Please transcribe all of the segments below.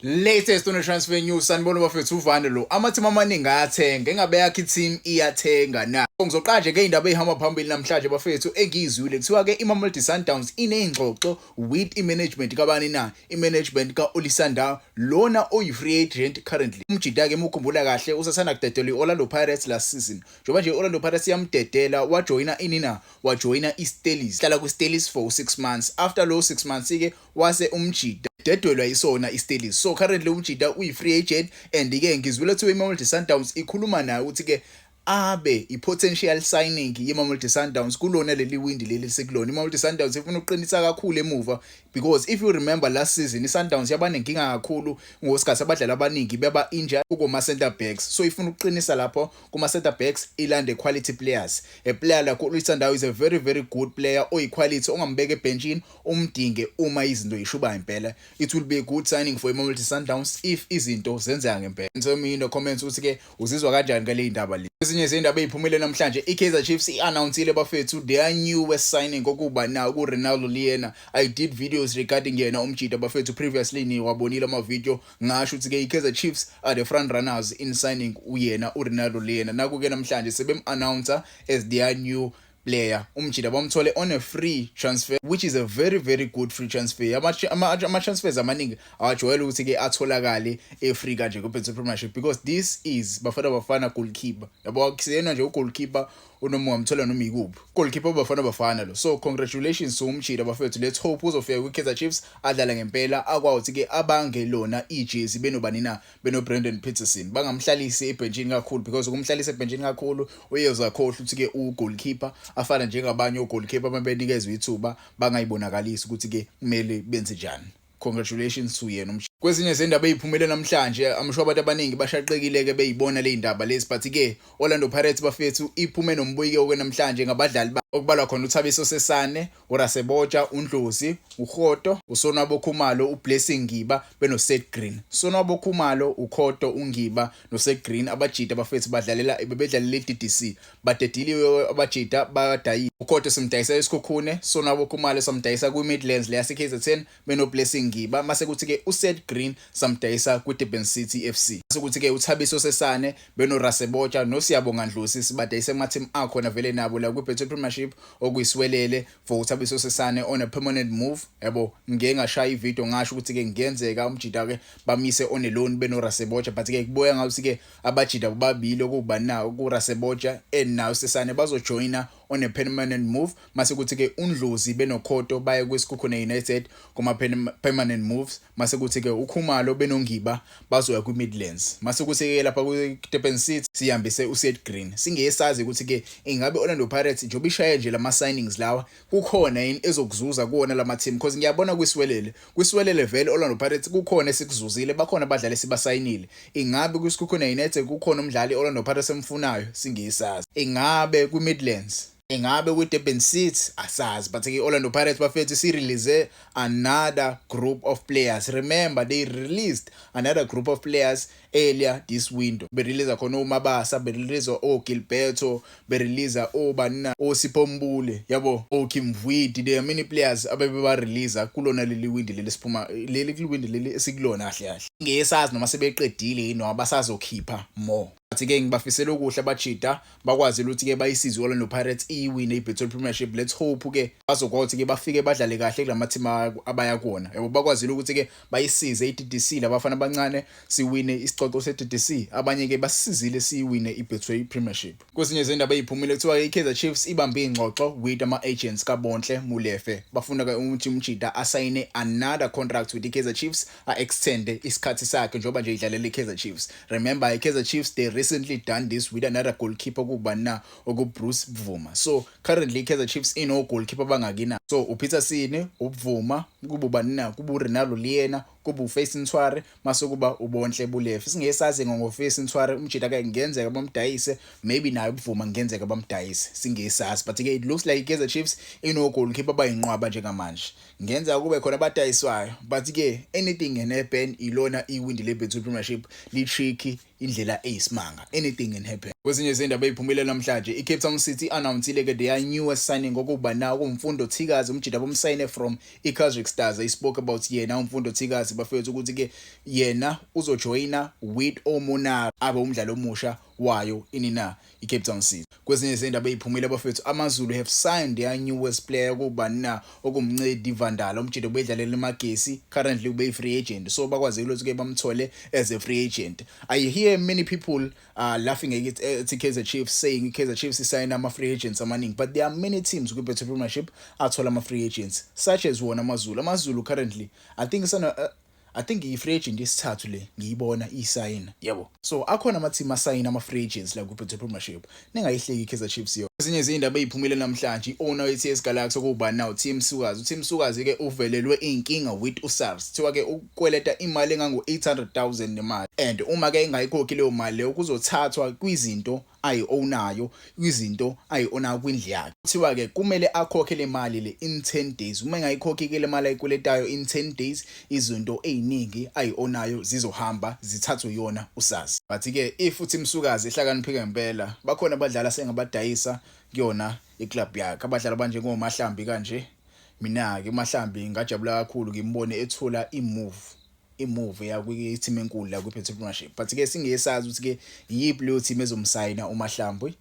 Latest on transfer news, sanibona bafethu. Uvane lo, amateam amaningi ayathenga, engabe yakhe team iyathenga na? Ngizoqala nje ngey'ndaba ey'hamba phambili namhlanje bafethu engiyizwile. Kuthiwa ke iMamelodi Sundowns iney'ngxoxo with i-management kabani na? I-management ka-Olisa Ndah lona oyi-free agent currently. Umjida-ke, uma ukhumbula kahle, usasanda kudedelwa i-Orlando Pirates last season. Njengoba nje i-Orlando Pirates yamdedela, wajoyina ini na? Wajoyina i-Stellies, hlala kwi-Stellies for 6 months. After lo 6 months-ke wase umjida dedelwa isona i-Stellies. So currently umjida uyi-free agent and-ke ngizwile kuthiwa iMamelodi Sundowns ikhuluma naye ukuthi-ke abe i-potential signing ye-Mamelodi Sundowns kulona leli windi leli sekulona. IMamelodi Sundowns ifuna ukuqinisa kakhulu emuva because if you remember last season, i-Sundowns yaba nenkinga kakhulu ngosikhathi abadlali abaningi beba injured kuma center backs. So ifuna ukuqinisa lapho kuma center backs, ilande quality players. A player like uOlisa Ndah is a very very good player oyi-quality ongambeka ebenchini umdinge uma izinto yishuba impela. It will be a good signing for iMamelodi Sundowns if izinto zenzeka ngempela. Tell me in the comments ukuthi ke uzizwa kanjani ngale ndaba le. Ezinye izindaba eziphumile namhlanje, iKaizer Chiefs i-announcile bafethu their newest signing okuba na kuRenaldo Leaner. I did videos regarding yena umjida bafethu previously, niwabonile ama video. Ngasho ukuthi ke iKaizer Chiefs are the front runners in signing uyena uRenaldo Leaner. Naku ke namhlanje sebem-announcer as their new player. Umjida bamthole on a free transfer, which is a very very good free transfer. Ama-transfers amaningi awajwayele ukuthi-ke atholakale e-free kanje ku-Betway Premiership because this is Bafana Bafana goalkeeper, yabo. Akusiyena nje ugoalkeeper unoma ungamthola noma ikuphi, goalkeeper Bafana Bafana lo. So congratulations to umjida bafethu. Let's hope uzofika kwi-Kaizer Chiefs adlala ngempela, akwazi ke abangelona ijezi benobani na? Beno Brandon Petersen. Bangamhlalisi ebhenchini kakhulu because ukumhlalisa ebhenchini kakhulu uyeza khohlwa ukuthi ke u-goalkeeper afana njengabanye o-goalkeeper ababenikezwe ithuba bangayibonakalisi ukuthi ke kumele benze njani. Congratulations to yena. Kwezinye zendaba eziphumele namhlanje, I'm sure abantu abaningi bashaqekile ke beyibona le ndaba lezi, but ke Orlando Pirates bafethu iphume nombuyiko ke namhlanje ngabadlali okubalwa khona uThabiso Sesane, uRasebotja, uNdlozi, uHoto, uSonwabo Khumalo, uBlessing Ngiba benoSeth Green. Sonwabo Khumalo, uKhoto, uNgiba noSeth Green, abajida bafethu badlalela bebedlalela iDDC. Badediliwe abajida, badayi. UKhoto simdayisa eSikhukhune, Sonwabo Khumalo samdayisa kwiMidlands le yase KZN benoBlessing Ngiba. Mase kuthi ke uSeth Green samdayisa kwiDurban City FC. Mase kuthi ke uThabiso Sesane benoRasebotja noSiyabonga Ndlozi sibadayisa ema-team akhona vele nabo la kwiBetway Premiership, okuyiSiwelele for uThabiso Sesane on a permanent move, yabo. Ngike ngashaya ivideo ngasho ukuthi ke ngiyenzeka umjida ke bamise on a loan benoRasebotja, but ke kubuya ngathi ke abajida bobabili okuba na kuRasebotja and nayo Sesane bazojoina on a permanent move. Mase kuthi ke uNdlozi benoKhoto baye kwiSikhukhune United kuma permanent moves. Mase kuthi ke uKhumalo benoNgiba bazoya kwiMidlands. Mase kuthi ke lapha ku-Durban City sihambise uSeth Green. Singesazi ukuthi ke ingabe Orlando Pirates njengoba ishaye nje lama signings lawa, kukhona yini ezokuzuza kuwona lama team? Because ngiyabona kwiSiwelele vele Orlando Pirates kukhona esikuzuzile, bakhona abadlali esibasayinile. Ingabe kwiSikhukhune United kukhona umdlali Orlando Pirates emfunayo? Singesazi. Ingabe kwiMidlands? Ingabe kwi-Durban City? Asazi. But ke Orlando Pirates bafethu si-release another group of players. Remember, they released another group of players earlier this window. Berelease khona uMabasa, berelease oGilberto, berelease obani, oSipho Mbule, yabo, oKimvwidi. There are many players abebe ba release kulona leli window leli siphuma leli window leli esikulona kahle kahle. Ngesazi noma sebeqedile yini noma basazokhipha more, but ke ngibafisela okuhle abajida bakwazi ukuthi ke bayisize Orlando Pirates iwine iBetway Premiership. Let's hope ke bazokwazi ke bafike badlale kahle kulama team abaya kuwona, yabo. Bakwazile ukuthi ke bayisize iDDC labafana abancane siwine isicoco seDDC. Abanye ke basisizile siwine iBetway Premiership. Kwezinye izindaba eziphumile, kuthiwa iKaizer Chiefs ibambe ingxoxo with ama agents kaBontle Molefe. Bafuna ke ukuthi umjida asayine another contract with iKaizer Chiefs, a extend isikhathi sakhe njengoba nje idlalela iKaizer Chiefs. Remember, iKaizer Chiefs, they recently done this with another goalkeeper kuba na oku Bruce Bvuma. So currently iKaizer Chiefs ino goalkeeper bangakina? So uPeterson, uBvuma, kuba ubani na? Kuba uRenaldo Leaner, kuba uFace Ntwari, mase kuba uBontle Molefe. Singesazi ngoFace Ntwari umjida ke ngenzeka bamdayise, maybe naye uBvuma ngenzeka bamdayise, singesazi. But ke it looks like iKaizer Chiefs ino goalkeeper bayinqwaba njengamanje. Ngenzeka kube khona abadayiswayo, but ke anything can happen. Ilona iwindi leBetway Premiership li tricky indlela eyisimanga, anything can happen. Kwezinye izindaba eziphumile namhlanje, iCape Town City announcile ke their newest signing okuba na kuMfundo Thikazi. Umjida bomsayine from iCasric. Stars. I spoke about yena uMfundo Thikazi, bafethu, ukuthi ke yena uzojoyina with oMonare, abe umdlalo omusha wayo ini na iCape Town City. Kwezinye izindaba eziphumile, bafethu, AmaZulu have signed their newest player, kubani na? Okumncedi Vandala, umjita obedlalela eMagesi, currently ube free agent, so bakwazile ukuthi ke bamthole as a free agent. I hear many people laughing at Kaizer Chiefs, saying Kaizer Chiefs isayina ama free agents amaningi, but there are many teams kwi-Betway Premiership athola ama free agents such as wona AmaZulu. AmaZulu currently, I think sana I think i-free agent yesithathu le ngiyibona isayina, yebo. So akhona ama-team asayina ama-free agents la ku-Betway Premiership, ningayihleki i-Kaizer Chiefs yo. Ezinye izindaba eziphumile namhlanje, i-owner ye-TS Galaxy okuba now Tim Sukazi. uTim Sukazi ke uvelelwe inkinga with uSARS. Kuthiwa ke ukweleta imali engango 800,000 nemali, and uma ke engayikhokhi leyo mali leyo, kuzothathwa kwizinto ayi-ownayo, izinto ayi-ownayo kwindlu yakhe. Kuthiwa ke kumele akhokhe le mali le in 10 days. Uma engayikhokhi ke le mali ayikweletayo in 10 days, izinto eziningi ayi-ownayo zizohamba zithathwe yona uSARS. But ke if uTim Sukazi ehlakaniphe ngempela, bakhona abadlali asengabadayisa kuyona iclub yakhe, abadlali abanjengoMahlambi kanje. Mina ke uMahlambi ngajabula kakhulu ngimbone ethola i-move ya kwi-team enkulu la kwi-Betway Premiership, but ke singesazi ukuthi ke yiphi leyo team ezomsayina uMahlambi.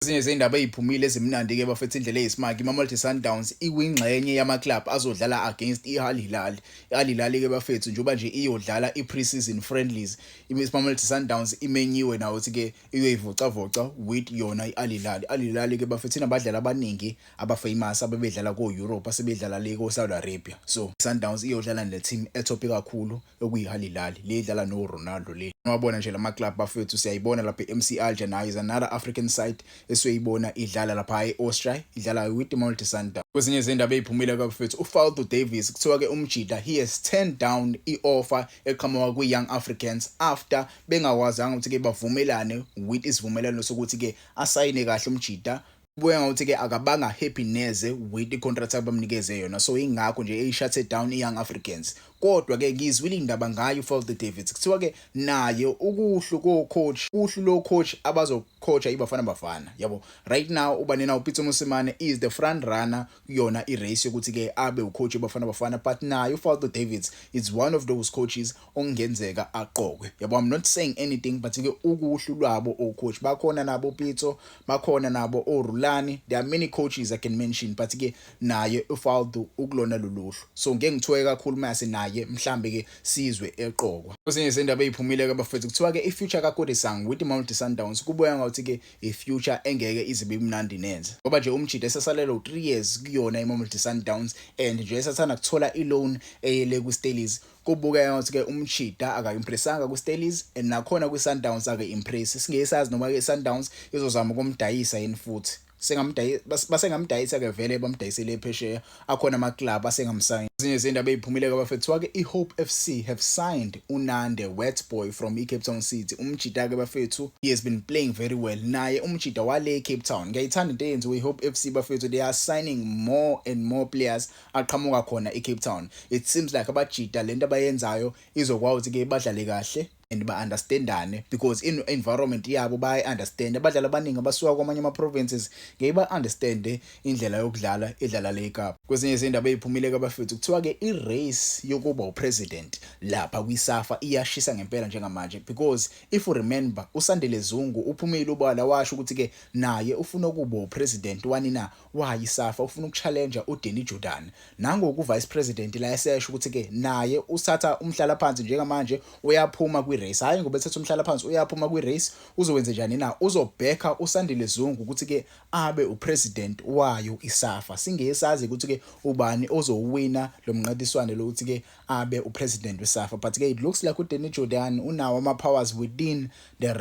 Ezinye izindaba eziphumile ezimnandi ke, bafethu, indlela eyisimanga, iMamelodi Sundowns ikwingxenye yama-club azodlala against i-Al Hilal. I-Al Hilal ke, bafethu, njengoba nje iyodlala i-pre-season friendlies, iMamelodi Sundowns imenyiwe nawo ukuthi ke iyoyivocavoca with yona i-Al Hilal. I-Al Hilal ke, bafethu, inabadlali abaningi abafamous abebedlala ko-Europe, asebedlala le ko-Saudi Arabia. So Sundowns iyodlala ne team etop kakhulu okuyi-Al Hilal le idlala no-Ronaldo le. Wabona nje lama club, bafethu, siyayibona lapha i-MC Alger nayo is another African side esiyoyibona idlala lapha e-Austria, idlala with Mamelodi Sundowns. Kwezinye izindaba eziphumile, bafethu, uFaldo Davies, kuthiwa ke umjita, he has turned down i-offer eqhamuka kwi-Young Africans after bengakwazanga ukuthi ke bavumelane with isivumelwano sokuthi ke asayine kahle umjita. Kubuye ngokuthi ke akabanga happy neze with i-contract abamnikeze yona, so ingakho nje eyishut down i-Young Africans. Kodwa ke ngizwile indaba ngayo uFaldo Davies, kuthiwa ke naye ukuhlu ko-coach, uhlu lo coach abazocoacha iBafana Bafana, yabo. Right now uba nina uPitso Mosimane is the front runner kuyona i-race yokuthi ke abe ucoach iBafana Bafana, but naye uFaldo Davies is one of those coaches okungenzeka aqokwe, yabo. I'm not saying anything, but ke ukuhlu lwabo o-coach bakhona, nabo Pitso bakhona, nabo oRulani. There are many coaches I can mention, but ke naye uFaldo ukulona loluhlu, so ngeke ngithuke kakhulu mase naye mhlambe ke sizwe eqokwa. Kwezinye izindaba eziphumile ke, bafethu, kuthiwa ke i-future kaKodisang with iMamelodi Sundowns kubuya ngathi ke i-future engeke ize imnandi nenze, ngoba nje umjita esasalelwe u3 years kuyona iMamelodi Sundowns and nje esathanda kuthola i-loan eyele ku-Stellies. Kubukeka ngathi ke umjita aka-impressanga ku-Stellies and nakhona kwi-Sundowns aka-impress. Singeke sazi noma ke i-Sundowns izozama ukumdayisa yini futhi. Sengamdayisa, basengamdayisa ke vele, bamdayisele phesheya, akhona ama club asengamsayini. Ezinye izindaba eziphumile bafethu, ke iHope FC have signed uNande Wetboy from iCape Town City. Umjita ke, bafethu, he has been playing very well naye umjita wale Cape Town. Ngiyayithanda into eyenziwe iHope FC, bafethu. They are signing more and more players aqhamuka khona eCape Town. It seems like abajita lento abayenzayo izokwazi ukuthi ke badlale kahle and ba-understandane, because in environment yabo bayayi-understand. Abadlali abaningi abasuka kwamanye ama-provinces ngeke ba-understande indlela yokudlala edlala le eKapa. Kwezinye izindaba eziphumile kabafethu, kuthiwa-ke i-race yokuba upresident lapha kwiSAFA iyashisa ngempela njengamanje, because if you remember, uSandile Zungu uphumile ubala washo ukuthi-ke naye ufuna ukuba upresident wani na wayiSAFA, ufuna ukuchallenge uDanny Jordaan. Nangoku vice president la esesho ukuthi-ke naye usatha umhlala phansi njengamanje, uyaphuma kwi-race. Hhayi ngoba ethatha umhlala phansi, uyaphuma kwi-race. Uzowenze njani na? Uzobheka uSandile Zungu ukuthi-ke abe upresident wayo iSAFA. Singeke sazi ukuthi-ke ubani ozowina lo mnqadiswano lokuthi-ke abe upresident weSAFA, but-ke it looks like uDanny Jordaan unawo ama-powers within the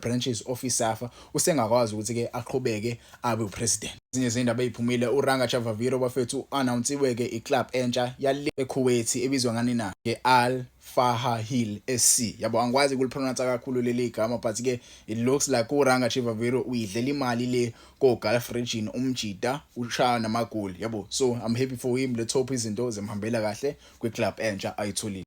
branches of iSAFA, usengakwazi ukuthi-ke aqhubeke abe upresident. Ezinye izindaba eziphumile, uRanga Chivaviro, bafethu, announce-iwe-ke iclub entsha yale eKuwait ebizwa ngani na? Nge-Al Fahaheel SC, yabo. Angikwazi ukulipronounce kakhulu leli gama, but ke it looks like uRanga Chivaviro uyidlela imali le ko Gulf region. Umjita ushaya namagoli, yabo, so I'm happy for him. Le top izinto zimhambela kahle kwi club entsha ayitholile.